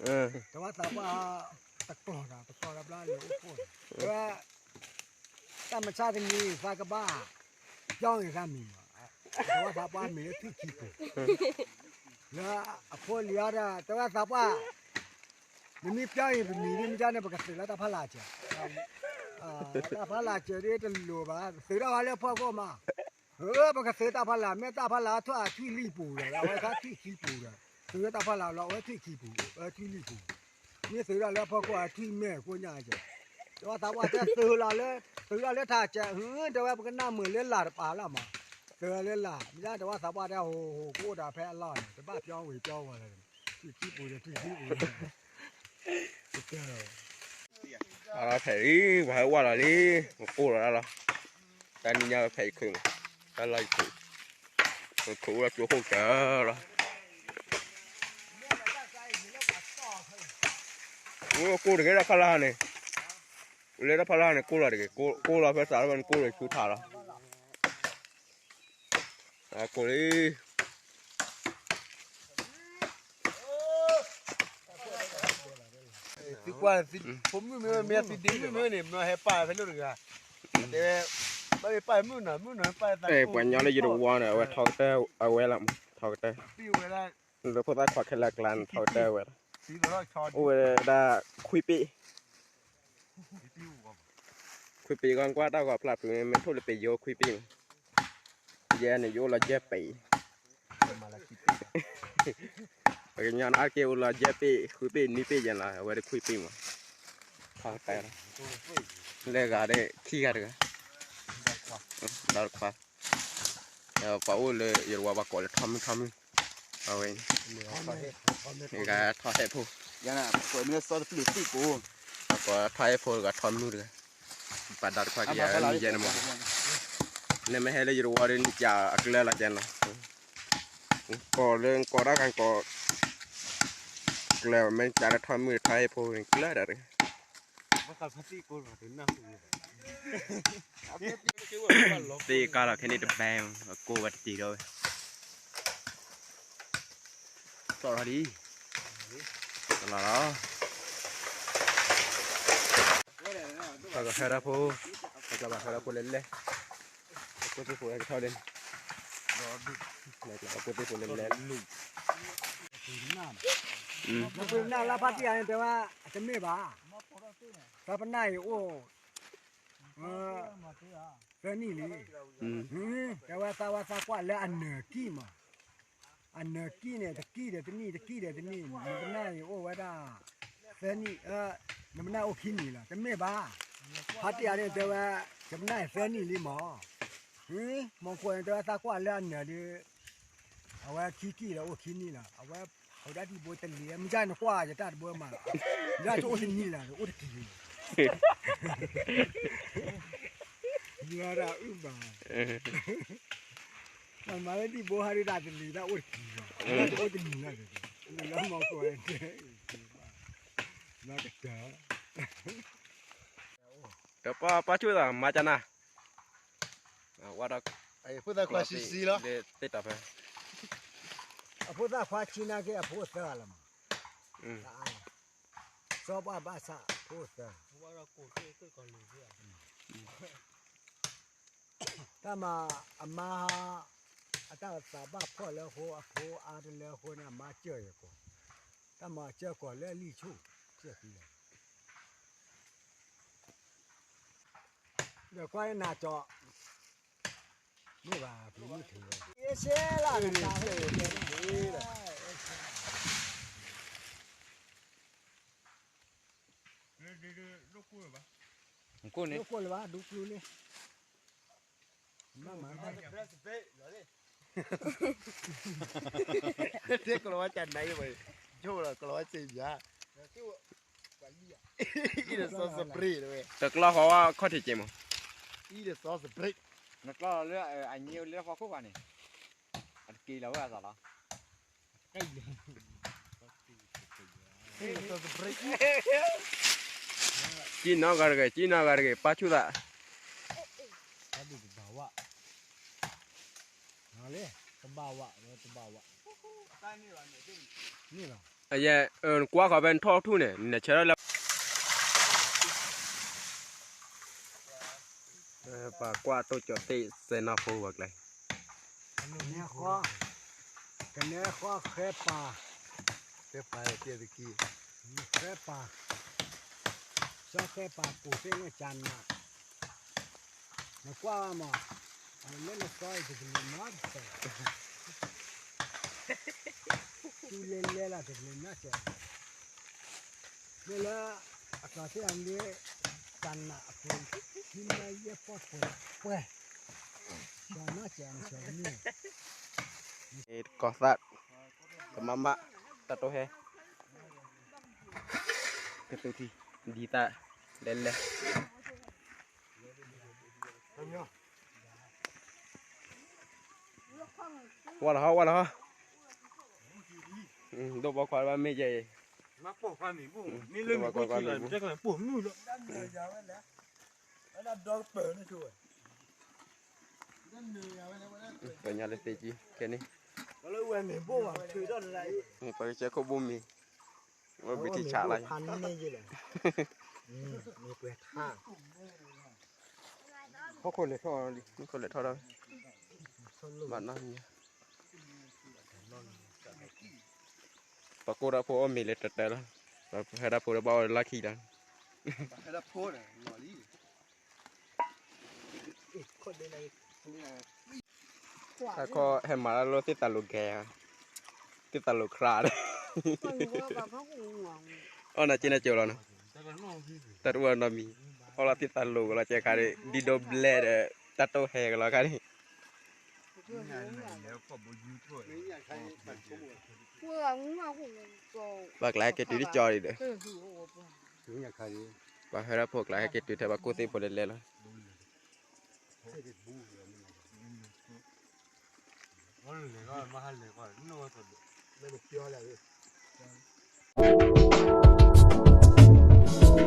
တဝၣ်သးပှၢ်တကျီၤဒီး တကျီၤဒီးဘျီလၢအိၣ်ဖှိၣ်န့ၣ် တဝဲ တၢ်မုၢ်ဆါတနံၤ သးကဘၣ် ပြောင်းက့ၤသးမံၤမး, တဝၣ်သးပှၢ်မံၤလၢထွံၣ်ခံပူၤ, လၢအဖိလံၤအီၤဒီး တဝဲသးပှၢ် နမ့ၢ်ပြောင်းက့ၤပမံၤ မ့ၢ်ဒ်န့ၣ် ပကသုးလၢတၢ်ဖီလာ်စၢၤ, တၢ်ဖီလာ်စၢၤဒ်တလိၤဘၣ် သုးထီၣ်ဝဲလၢဖီခိၣ်မး, ပကသုးတၢ်ဖီလာ် မ့ၢ်တၢ်ဖီလာ်ထီၣ်အထွံၣ်လံၣ်ပူၤဒီး အဝဲခါထွံၣ်ခံပူၤဒီး သုးလၢတၢ်ဖီလာ်လီၤ အဝဲထွံၣ်ခံပူၤ အထွံၣ်လံၣ်ပူၤ, မ့ၢ်သုးထီၣ်လၢဖီခိၣ်အထွံၣ်မဲာ်ကိညါစၢၤ, တဝဲသးပှၢ်တဲသုးလီၤလၢ သုးထီၣ်လၢထးစၢၤ ဟ တဝဲပကနၣ်မုာ်လၢလာ်တပာ်လီၤမး, သုးလီၤလၢလာ် မ့ၢ်ဒ်တဝဲသးပှၢ်တဲ ဟိဟိ ကအိၣ်ဒီးဖဲအလီၢ်န့ၣ် တဘၣ်ပြောင်းဝံၤပြောင်းဝီၤလၢၤ, ထွံၣ်ခံပူၤဒီးထွံၣ်ခံပူၤ အဖဲအံၤ ပှၤဟဲဝဲလီၤလံ, ပကိၢ်လီၤဒၣ်လီၤ, တၢ်နံၤညါဖဲယခုၣ်မး, တၢ်လီၢ်ယခုၣ်, ယခုၣ်အိၣ်လၢကၠိခိၣ်ကတၢၢ်လီၤ, ကိၢ်တဂ့ၤဒၣ်ဖီလာ်န့ၣ်, လၢတၢ်ဖီလာ်န့ၣ် ကိၢ်လီၤတဂ့ၤ, ကိၢ်လီၤဖဲစးထီၣ်ဖဲန့ၣ် ကိၢ်လီၤဆူထးလီၤ. အကိၢ်လံ, သုကွၢ်, ဖိမုၣ်မ့ၢ်ဝဲမ့ၢ်သုဒ့မုၣ်မ့ၢ်ဝဲန့ၣ် မ့ၢ်ဟဲပာ်ဖဲလၢတဂၤ, တဲဝဲ, ဘၣ်မ့ၢ်ပာ်မုၣ်နီၤ မုၣ်နီၤပာ်သး, ပှၤညီလၢယတဝီန့ၣ် အဝဲထီကတၢၢ်အဝဲလီၤမး, ထီကတၢၢ်, လၢဖိသၣ်ခွါခဲလၢာ်အကျါန့ၣ် ထီကတၢၢ်အဝဲလီၤ, အိၣ်ဝဲဒၣ်ခွံပ့ၢ် ခွံပ့ၢ်ဂီၢ်ကွၢ်တၢ်ဂီၤဖျါဖုးန့ၣ် မ့ၢ်ထိၣ်လၢပယိခွံပ့ၢ်န့ၣ်, ယဲန့ၣ် ယအိၣ်လီၤယဲၢ်ပ့ၢ်, ပှၤကညီန့ၣ် အါတက့ၢ်အိၣ်လီၤယဲၢ်ပ့ၢ် ဃုပ့ၢ် နွံပ့ၢ်ယဲန့ၣ်လီၤ, အဝဲဒၣ်ခွံပ့ၢ်မး, ထီကတၢၢ်လီၤ, လၢဂၤဒၣ်ခံဂၤတဂၤ, ဒီးတခွါ, ပှၤအိၣ်လၢယတဝီပှၤကိးလၢထီမုၢ်ထီမုၢ်, အဝဲ, ဂၤထီဟဲဖိ, ပှၤကိးထီဟဲဖိတဂၤထီမုၢ်တဂၤ, ပှၤဒီးတခွါကယၤမံၤယဲန့ၣ်မး, နမ့ၢ်ဟဲလၢယတဝီဒီး နကးအကျၢၤလီၤယဲန့ၣ်လီၤ, ကိးလၢကိးတၢ်ဂၤကိး, ကျၢၤမ့ၢ်ကးလၢထီမုၢ်ထီဟဲဖိန့ၣ်ကျၢၤဒၣ်တဂၤ သ့ၣ်ကါလီၤခဲန့ၣ်တဘဲ, အကိၢ်ဝဲတတံၤဒီးဝဲ, စီၣ်ထီၣ်ဒံး, လီၤလီၤ, ပကဟဲဒၣ်ဖိ, ပကဘၣ်ဟဲဒၣ်ဖိလဲၣ်လဲၣ်, အကိၢ်သ့ၣ်ဖိဟဲကထီၣ်လဲၣ်, အကိၢ်သ့ၣ်ဖိလဲၣ်လဲၣ်, ပနၢ်လၢဖါတံၢ်အံၤတဲဝဲ, တမ့ၢ်ဘၣ်, တၢ်ပနၢ်အံၤအိၣ် သၢနံၣ်လံ, တဲဝဲသးဝဲသးကွၢ်လၢအနၢၤကံၢ်မး, အနၢၤကံၢ်န့ၣ် တကံၢ်ဒီးတနံၣ် တကံၢ်ဒီးတနံၣ်, နပနၢ်အံၤအိၣ်ဝဲဒၣ် သၢနံၣ်, နပနၢ်အိၣ်ခံနံၣ်လီၤ, တမ့ၢ်ဘၣ်, ဖါတံၢ်အံၤန့ၣ်တဲဝဲ, ယပနၢ်အံၤသၢနံၣ်လံမး, မ့ၢ်ခိၣ်န့ၣ်တဲဝဲသးကွၢ်လၢအနၢၤဒီး အဝဲခံကံၢ်လီၤ အိၣ်ခံနံၣ်လီၤ, အဝဲ အဝဲဒၣ်ဒံးဘိတလံၤ မ့ၢ်ယါနကွၢ်ယတၢ်တဘိမးလီၤ, ယါတအိၣ်တနံၣ်လီၤ အိၣ်တကံၢ်လီၤ, ယါဒၣ်အုၣ်ဘၣ်, မၤလၢဒံးဘိဟါဒၣ်တလံၤ တၢ်အိၣ်တကံၢ်လီၤ, တအိၣ်တနံၣ်လီၤ, လၢမီၤကိး, လၢကတၢၢ် တပၢ်ပၢ်ဆူၣ်သးမၤကနၤ, ဝဲဒီး ဖိသၣ်ခွါဆံဆံလီၤ, သ့ၣ်တဖၣ်, အဖိသၣ်ခွါဆံနာ်က့ အဖိသၢဂၤလီၤမး, စီၤပှၢ်ဘၣ်ဆၣ်ဖိသၢဂၤ, တၢ်မၤအမါ အတၢ်သးဘၣ်ဖှီၣ်လၢအဃိ အဖိအါတလၢအဃိန့ၣ် အမါစၢၢ်ယၤကိး, တၢ်မၤစၢၢ်ကိးလၢအလံၣ်ဆူၣ်, စၢၢ်သံလီၤ, ဒီးကွၢ်နၤကၠီ, မ့ၢ်ဘၣ်ဖံးမုၢ်ထံးဝဲ, ယဆဲလၢနတၢ်, ကိၢ်လဝါကနၤယဘၣ်, ယိၣ်လီၤ ကလီၤဝဲကနၤယဘၣ်, ယိၣ်လီၤ, တကျီဃီဝဲခီၣ်ထံးက့ၤမး, နကျီလီၤလၢအညိလၢဖီခိၣ်ပှၤန့ၣ်, အတက့ၤလီၤဝဲအသးလီၤ, ကံၣ်နီၢ်ဂၤတဂ့ၤ ကံၣ်နီၢ်ဂၤတဂ့ၤ ပၢ်ဆူၣ်သး, တဘၣ်ဝဲ, တဘၣ်ဝဲ, န့ၣ်လီၤ ယဲ နကွၢ်ဃီဖဲနထီၣ်ထူၣ်န့ၣ် နဆၢထၢၣ်လၢ ပှၤကွၢ်တိၢ်ကၠီၤသ့ၣ်စဲနၢ်ဖိဝဲကျဲ ကနဲဃီ, ကနဲဃီဃဲပၤ, ဃဲပၤ, ဃဲပၤ, စီၤဃဲပၤပူၤသ့ၣ်န့ၣ်ကၢနး, နကွၢ်မး, လၢနစီအံၤတကလုာ်နီတစဲး, တူၢ်လဲၤလဲၤလီၤတကလုာ်နီတစဲး, မ့ၢ်လၢ အကျိၤသ့ၣ်အမ့ၢ် ကၢနးအပူၤ, ထံမ့ၢ်ယဲၢ်ပီၢ်ပှဲၤပှဲၤ, ကၠီၤနီၢ်စဲးအမ့ၢ်ကၠီၤမုၢ်, ကီၢ်သး, ကမၣ်မၣ်, တၢ်တိၢ်ဟဲ, ကသူထံ, ဒ်သး, လဲၤလဲၤ ဝါလီၤဟီ ဝါလီၤဟီ, ဒိၣ်ဘီခွါဘၣ်မ့ၢ်ယဲအံၤ, ဒိၣ်ဘီခွါဘၣ်မ့ၢ်, ပညါလၢသ့ကံခဲန့ၣ်, ပကစဲခိၣ်ဘိမ့ၤ, ဝဲဘ့ထံဆးလီၤ, ဟီၣ်ခိၣ်လဲၤထီၣ်လံ, ဟီၣ်ခိၣ်လဲၤထီၣ်ဒီး, ဘၣ်နီၢ်မံၤ, ပှၤကိးတၢ်ဖိအီၣ်မ့ၤလၢတၢ်တၢ်လီၤ, ပှၤဟဲတၢ်ဖိဒီးဘၣ်အီၣ်လၢလီၢ်ခံလီၤ, တၢ်ခီဟဲမၤတၢ်လၢသ့ၣ်သးလိၤကဲ, သ့ၣ်သးလိၤခရါဒီး, အီၣ်နၤက့နၤကၠိလီၤနီၤ, တၢ်တအိၣ်နီတမံၤ, အီၣ်လီၤသ့ၣ်သးလိၤကလီၤကဲခါဒီး ဒ်ဒိဘျဲၣ်ဒီး တၢ်တိၢ်ဟဲကလီၤခါန့ၣ်, ပှၤကျါဟဲက့ၤတုၤတကၠီဒံးဒီး, ပှၤဟဲဒၣ်ဖိကျါဟဲက့ၤတုၤထဲပှၤကိၢ်သ့ၣ်ဖိလဲၤလဲၤလီၤ. လဲၤကီမဟါလဲၤကီ,